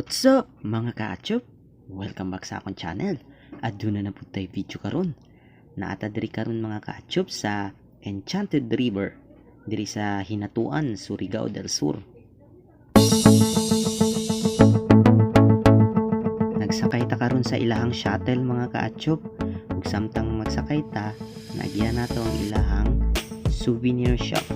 What's up, mga kaatsyop? Welcome back sa akong channel. Aduna na pud tay video karon. Naa ta diri karon, mga kaatsyop, sa Enchanted River diri sa Hinatuan, Surigao del Sur. Nagsakay ta karon sa ilahang shuttle, mga kaatsyop. Ug samtang magsakay ta, naagyan nato ang ilahang souvenir shop.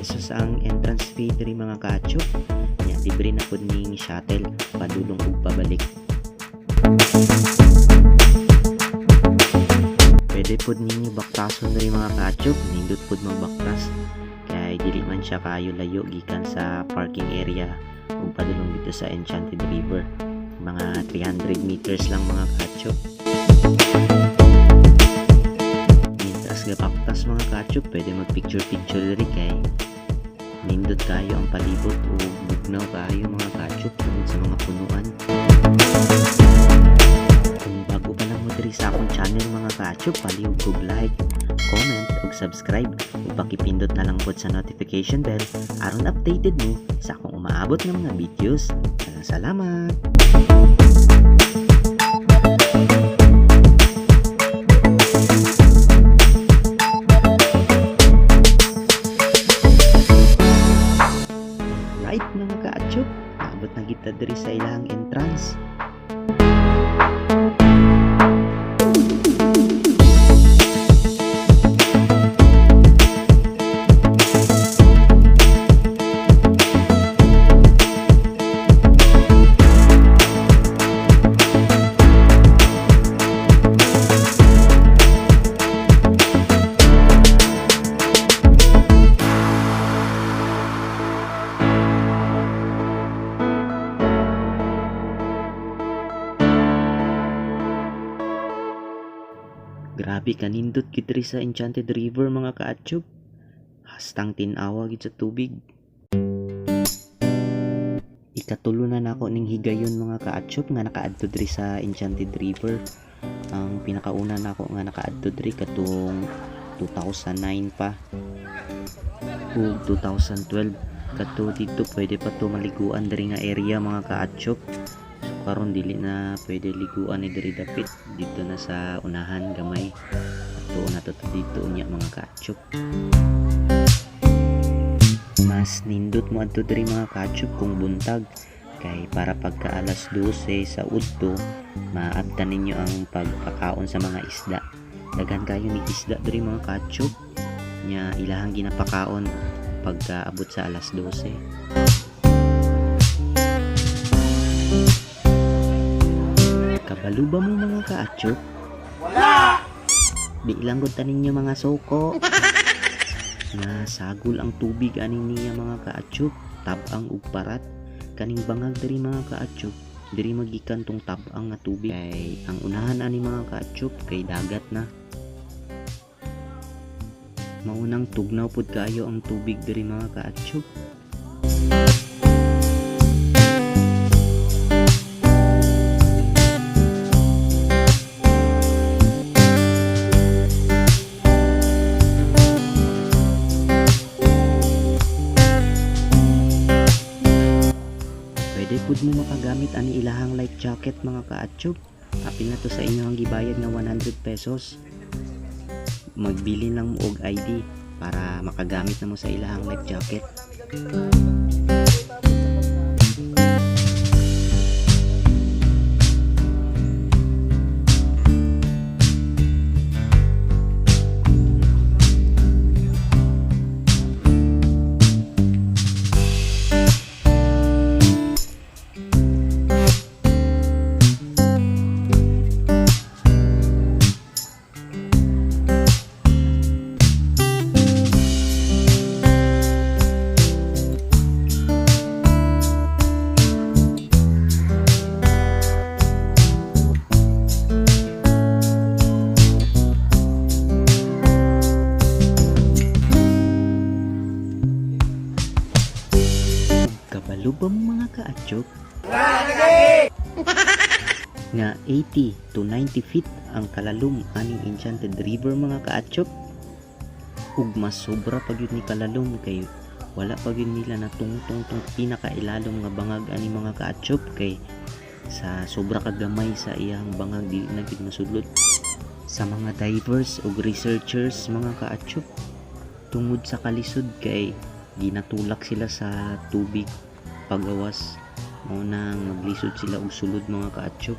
₱100 ang entrance fee diri, mga kaatsyop. Nya libre na pud ning shuttle padulong ug pabalik. Pwede pud ninyo baktason diri, mga kaatsyop, nindot pud magbaktas kay dili man siya kaayo layo gikan sa parking area ug padulong dito sa Enchanted River. Mga 300 meters lang, mga kaatsyop. Mientras gabaktas, mga kaatsyop, pwede mag picture picture diri kay nindot kaayo ang palibot ug bugnaw kaayo, mga kaatsyop, tungod sa mga punuan. Kung bago pa lang mo diri sa akong channel, mga kaatsyop, palihog kog like, comment ug subscribe ug pakipindot na lang pod sa notification bell aron updated mo sa akong umaabot nga mga videos. Daghang salamat! Right, mga kaatsyop, naabot na kita diri sa ilang entrance. Grabe kanindot gid diri sa Enchanted River, mga kaatsyop. Hastang tin-awa gid sa tubig. Ikatulo na nako ning higayon, mga kaatsyop, nga nakaadto diri sa Enchanted River. Ang pinakauna nako nga nakaadto diri katong 2009 pa ug 2012. Kato dito pwede pa to maliguan diri nga area, mga kaatsyop. So karon dili na pwede liguan ni diri dapit, dito na sa unahan gamay. Ato na to dito unya, mga kaatsyop. Mas nindot mo adto diri, mga kaatsyop, kung buntag kay para pagka alas 12 sa udto maabtan ninyo ang pagpakaon sa mga isda. Daghan kayo ni isda diri, mga kaatsyop, nya ilahang ginapakaon pagka abot sa alas 12. Kabalo ba mo, mga kaatsyop? Wala! Di lang gud ta ninyo mga soko. Nga sagol ang tubig aning niya, mga kaatsyop, tab-ang ug parat. Kaning bangag diri, mga kaatsyop, diri magikan tong tab-ang nga tubig kay ang unahan ani, mga kaatsyop, kay dagat na. Maunang tugnaw pud kaayo ang tubig diri, mga kaatsyop. Pwede pud mo makagamit ani ilahang life jacket, mga kaatsyop. Apil na to sa inyo ang gibayad nga ₱100. Magbilin lang mo og ID para makagamit na mo sa ilahang life jacket. Kabalo ba mo, mga kaatsyop, nga 80 to 90 feet ang kalalom aning Enchanted River, mga kaatsyop? Ug mas sobra pa gyud ni kalalom kay Wala pa gyud nila natungtong tong pinakailalom nga bangag ani mga kaatsyop kay sa sobra ka gamay sa iyang bangag dili na gyud masudlot. Sa mga divers ug researchers mga kaatsyop, tungod sa kalisod kay ginatulak sila sa tubig pagawas, mao nang maglisod sila og sulod mga kaatsyop.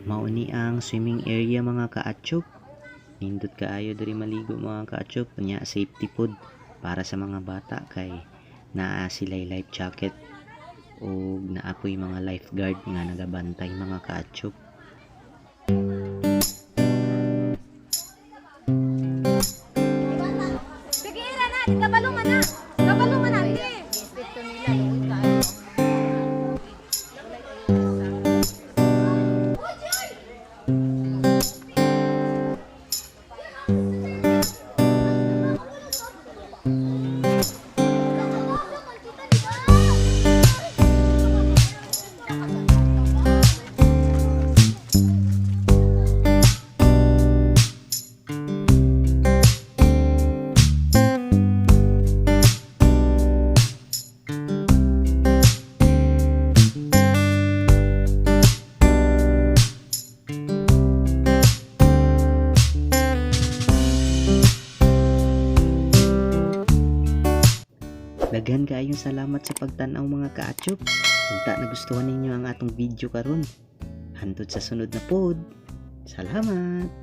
Mao ni ang swimming area mga kaatsyop. Nindot kaayo diri maligo mga kaatsyop, nya safety pod para sa mga bata kay naa sila'y life jacket ug naa poy mga lifeguard nga nagabantay mga kaatsyop. Sige na na, kabalo man na. Kabalo man na, ate. Epekto nila, luoy kaayo ang mga Daghan kaayong salamat sa pagtan-aw mga kaatsyop. Unta nagustuhan ninyo ang atong video karon. Hantod sa sunod na pod. Salamat.